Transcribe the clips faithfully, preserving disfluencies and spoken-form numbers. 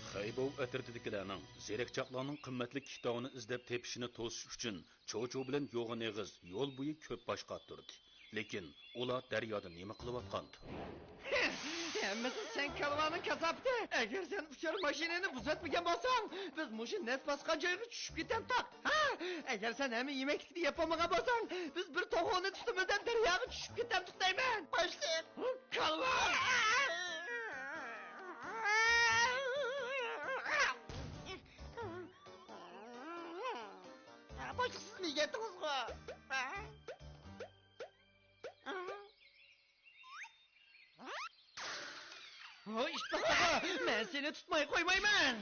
خەيبوۋ ئەترىتىدىكىلەرنىڭ زېرەكچاقلارنىڭ قىممەتلىك كىتابىنى ئىزدەپ تېپىشىنى توسۇش ئۈچۈن، چوچۇ بىلەن يوغان ئېغىز يول بويى كۆپ باش قاتۇردى. لېكىن ئۇلار دەريادا نېمە قىلىۋاتقانتى؟ ھەممىسى سەن كالۋانىڭ كاساپىتى. ئەگەر سەن ئۇچار ماشىنىنى بۇزۇۋەتمىگەن بولساڭ، بىز مۇشۇ نەس باسقان جايغا چۈشۈپ كېتەمتۇق. ھا؟ ئەگەر سەن ھەممە يېمەكلىكنى يەپ بولمىغان بولساڭ، بىز بىر توخۇنى تۇتىمىز دەپ دەرياغا چۈشۈپ كېتەمتۇق دەيمەن. باشلىق! كالۋا! باشلىق، سىز نېگە كەتتىڭىزغۇ؟ ھوي، ئىتتىقلىغا! مەن سېنى تۇتماي قويمايمەن!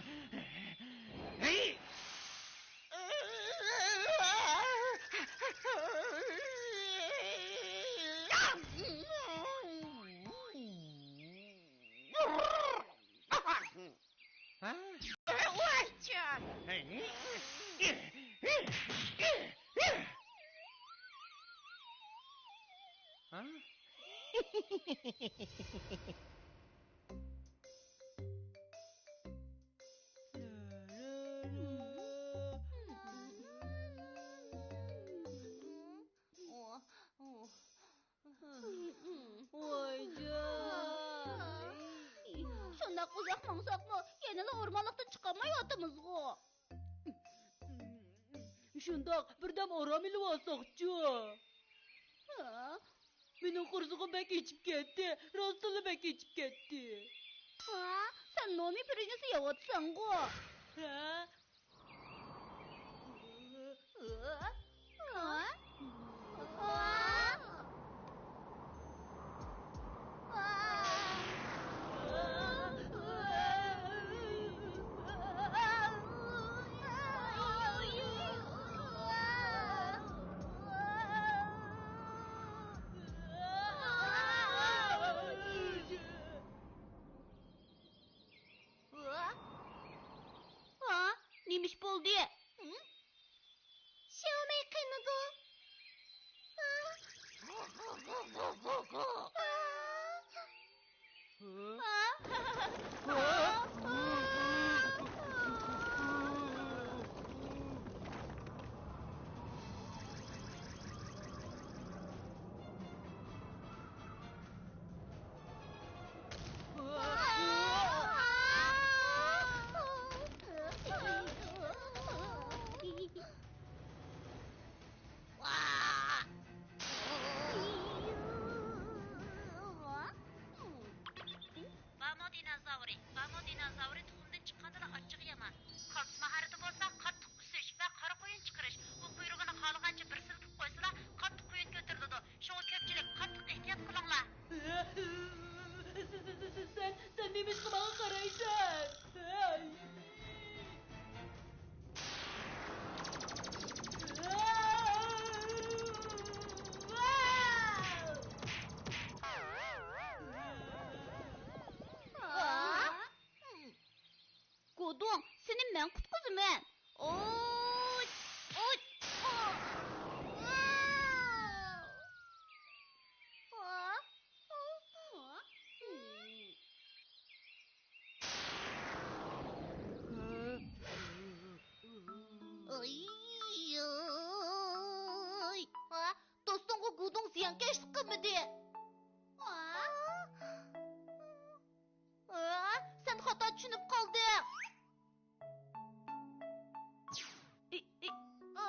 ھەي! ھە؟ ۋايجان! ھە؟ ۋايجان! شۇنداق ئۇزاق ماڭساقمۇ، يەنىلا ئورمانلىقتىن چىقالمايۋاتىمىزغۇ. شۇنداق، بىردەم ئارام ئېلىۋالساقچۇ؟ ھە؟ مېنىڭ قورسىقىم بەك ئېچىپ كەتتى، راستتىنلا بەك ئېچىپ كەتتى. ھە؟ سەن نومى پىرىژنىسى يەۋاتىسەنغۇ؟ ھە؟ ھا؟ نېمە ئىش بولدى؟ شاۋمەي قېنىدۇ. بامو دىنوزاۋرى، بامو دىنوزاۋرى تۇخۇمدىن چىققاندىلا ئاچچىقى يامان. قالتىس ماھارىتى بولسا قاتتىق ئۈسۈش ۋە قارا قۇيۇن چىقىرىش. ئۇ قۇيرۇقىنى خالىغانچە بىر سىلكىپ قويسىلا، قاتتىق قۇيۇن كۆتۈرۈلىدۇ. شۇڭا كۆپچىلىك قاتتىق ئېھتىيات قىلىڭلار. سەن، سەن نېمە ئىشقا ماڭا قارايسەن؟ گۇدۇڭ، سېنى مەن قۇتقۇزىمەن. ئوي! ئوي! ئاي، ئاي. ھە؟ دوستۇڭغا گۇدۇڭ زىيانكەشلىك قىلمىدى. ھە؟ ھە؟ سەن خاتا چۈشىنىپ قالدىڭ. ئى، ئى. ئا.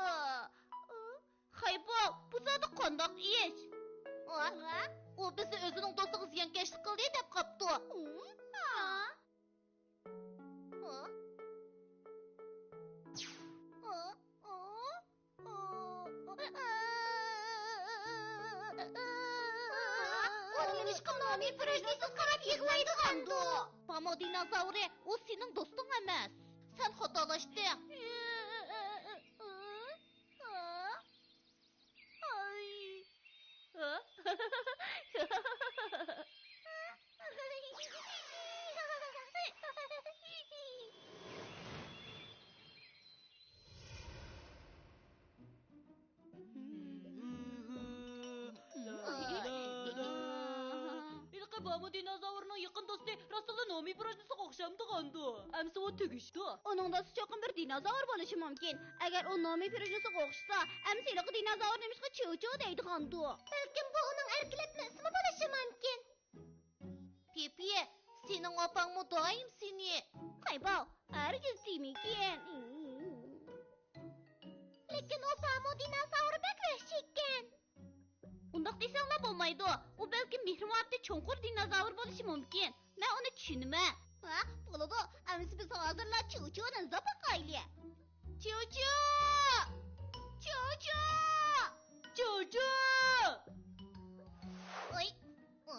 خەيبوۋ، بۇ زادى قانداق ئىش؟ ھە؟ ئۇ بىزنى ئۆزىنىڭ دوستىغا زىيانكەشلىك قىلدى دەپ قاپتۇ. ھە؟ ئۇ نېمىشقا نومى پىروژنىسىغا قاراپ يىغلايدىغاندۇ؟ بامو دىنوزاۋرى، ئۇ سېنىڭ دوستۇڭ ئەمەس. سەن خاتالاشتىڭ. ھېلىقى بامۇ دىنوزاۋرنىڭ يېقىن دوستى راستلا نومى پىروژنىسىغا ئوخشامدىغاندۇ؟ ئەمسە ئۇ تۈگىشىدۇ. ئۇنىڭ دوستى چوقۇم بىر دىنوزاۋر بولۇشى مۇمكىن. ئەگەر ئۇ نومى پىروژنىسىغا ئوخشىسا، ئەمسە ھېلىقى دىنوزاۋر نېمىشقا چىۋچىۋ دەيدىغاندۇ؟ بەلكىم بۇ ئۇنىڭ ئەركىلەتمە ئىسمى بولۇشى مۇمكىن. پىپى، سېنىڭ ئاپاڭمۇ دائىم سېنى. قايباۋ، ھەرگىز دېمىگىن. لېكىن ئۇ بامۇ دىنوزاۋر بەك ۋەھشىيكەن. ئۇنداق دېسەڭلار بولمايدۇ. ئۇ بەلكىم مېھرى-مۇھەببىتى چوڭقۇر دىنوزاۋر بولۇشى مۇمكىن. مەن ئۇنى چۈشىنىمەن. ھە، بولىدۇ. ئەمىسە بىز ھازىرلا چىۋچىۋنى ئىزدەپ باقايلى. چىۋچىۋ! چىۋچىۋ! چىۋچىۋ! ئوي. ئۇ.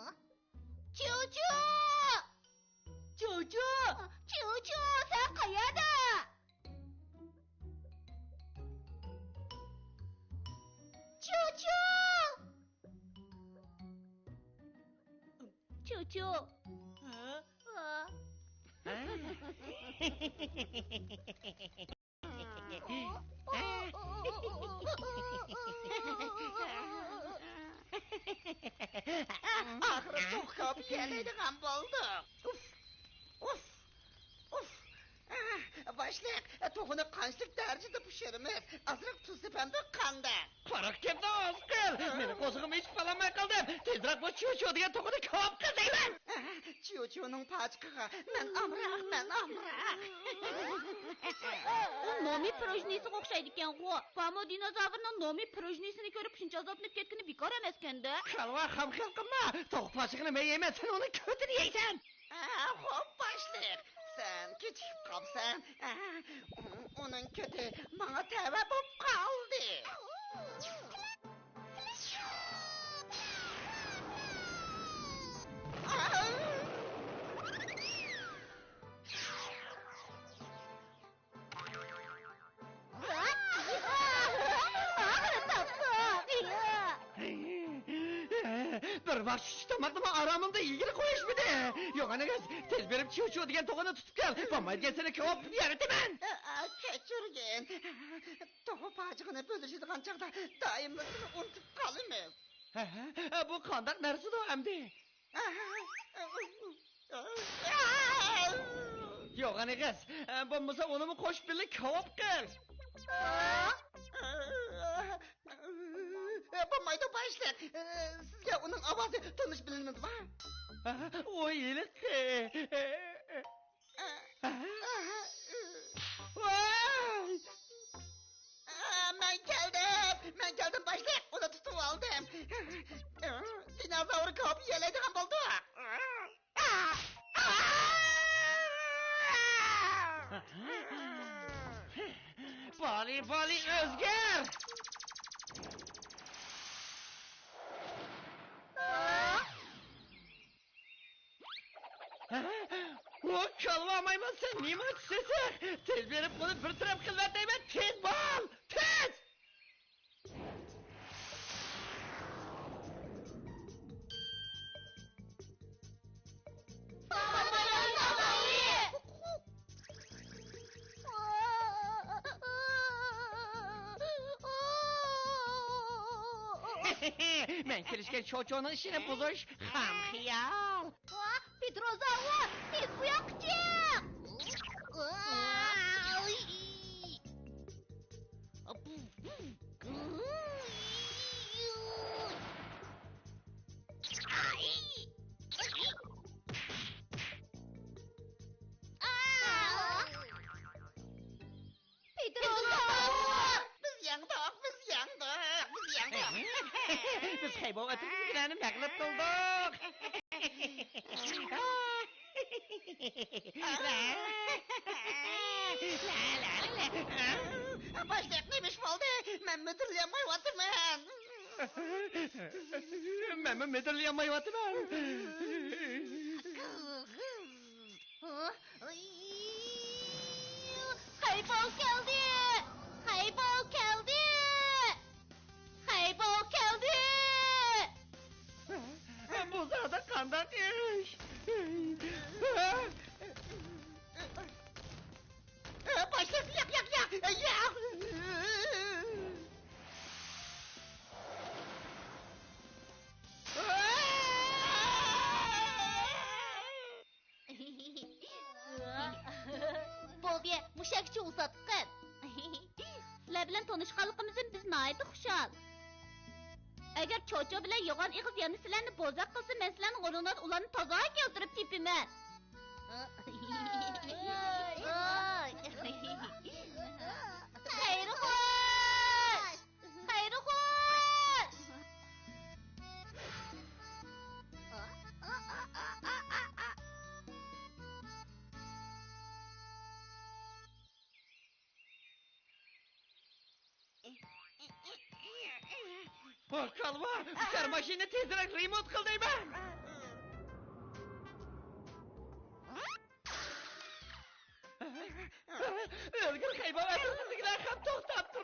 چىۋچىۋ! چىۋچىۋ! چىۋچىۋ، سەن قەيەردە؟ چىۋچىۋ! چىۋچىۋ! ھە؟ ئا. ھە؟ ئاخىرى توخۇ كاۋاپ يېيەلەيدىغان بولدۇق. ئۇف، ئۇف، ئۇف. باشلىق، توخۇنى قانچىلىك دەرىجىدە پىشۇرىمىز؟ ئازراق تۇز سېپەمدۇ قانداق؟ قاراق گەپنى ئاز قىل. مېنىڭ قورسىقىم ئېچىپ قالالماي قالدىم. تېزرەك بۇ چىۋچىۋ دېگەن توخۇنى كاۋاپ قىل دەيمەن. چىۋچىۋنىڭ پاچىقىغا مەن ئامراق، مەن ئامراق. ئۇ نومى پىروژنىسىغا ئوخشايدىكەنغۇ. بامۇ دىنوزاۋرنىڭ نومى پىروژنىسىنى كۆرۈپ شۇنچە ئازابلىنىپ كەتكىنى بىكار ئەمەسكەندە. كالۋا خام خىيال قىلما. توخۇ پاچىقىنى مەن يەيمەن، سەن ئۇنىڭ كۆتىنى يەيسەن. ئا، خوپ، باشلىق. سەن كېچىكىپ قاپسەن. ئا، ئۇنىڭ كۆتى ماڭا تەۋە بولۇپ قالدى. بىر ۋاق چۈشلۈك تاماقنىمۇ ئارامىمدا يېگىلى قويۇشمىدى. يوغان ئەگەس، تېز بېرىپ چىۋچىۋ دېگەن توخۇنى تۇتۇپ كەل. بولمايدىكەن سېنى كاۋاپ يەۋېتىمەن. ئا، ئا، كەچۈرگىن. توخۇ پاچىقىنى بۆلۈشىدىغان چاغدا دائىملا سېنى ئۇنتۇپ قالىمىز. ھە، ھە، بۇ قانداق نەرسىدۇ ئەمدى؟ يوغان ئەگەس، بولمىسا ئۇنىمۇ قوشۇپ بىللە كاۋاپ قىل. بولمايدۇ باشلىق، سىزگە ئۇنىڭ ئاۋازى تونۇش بىلىنمىدىما؟ ئۇ ھېلىقى. ۋاي! مەن كەلدىم! مەن كەلدىم، باشلىق! ئۇنى تۇتۇۋالدىم! دىنوزاۋر كاۋاپ يېيەلەيدىغان بولدۇق! بالى، بالى، ئۆزگەر! ۋاي كالۋا مايمۇن، سەن نېمە سېسىق؟ تېز بېرىپ بۇنى بىر تەرەپ قىلىۋەت دەيمەن، تېز بول! تېز! مەن كېلىشكەن چوچونىڭ ئىشىنى بۇزۇش خام خىيال. ۋا، پېتروزاۋر، تېز بۇ ياققا چىق! پېتروزاۋر! بىز يەڭدۇق، بىز يەڭدۇق، بىز يەڭدۇق. بىز خەيبەر ئەترىتىدىكىلەرنى مەغلۇپ قىلدۇق. باشلىق، نېمە ئىش بولدى؟ مەن مىدىرلىيالمايۋاتىمەن. مەنمۇ مىدىرلىيالمايۋاتىمەن. خەيباۋ كەلدى! خەيباۋ كەلدى! خەيباۋ كەلدى! بۇ زادى قانداق ئىش؟ باشلىق، ياق، ياق، ياق! ياق! تونۇشقانلىقىمىزدىن بىز ناھايىتى خۇشال. ئەگەر چوچۇ بىلەن يوغان ئېغىز يەنە سىلەرنى بوزەك قىلسا، مەن سىلەرنىڭ ئورنىڭلاردا ئۇلارنى تازا كەلتۈرۈپ تېپىمەن. خەير خوش! خەير خوش! ھو، كالۋا، ئۇچار ماشىنىنى تېزرەك رېمونت قىل دەيمەن! ئۆلگۈر، خەيبەر ئەتراپىدىكىلەر خەپ توختاپتۇ.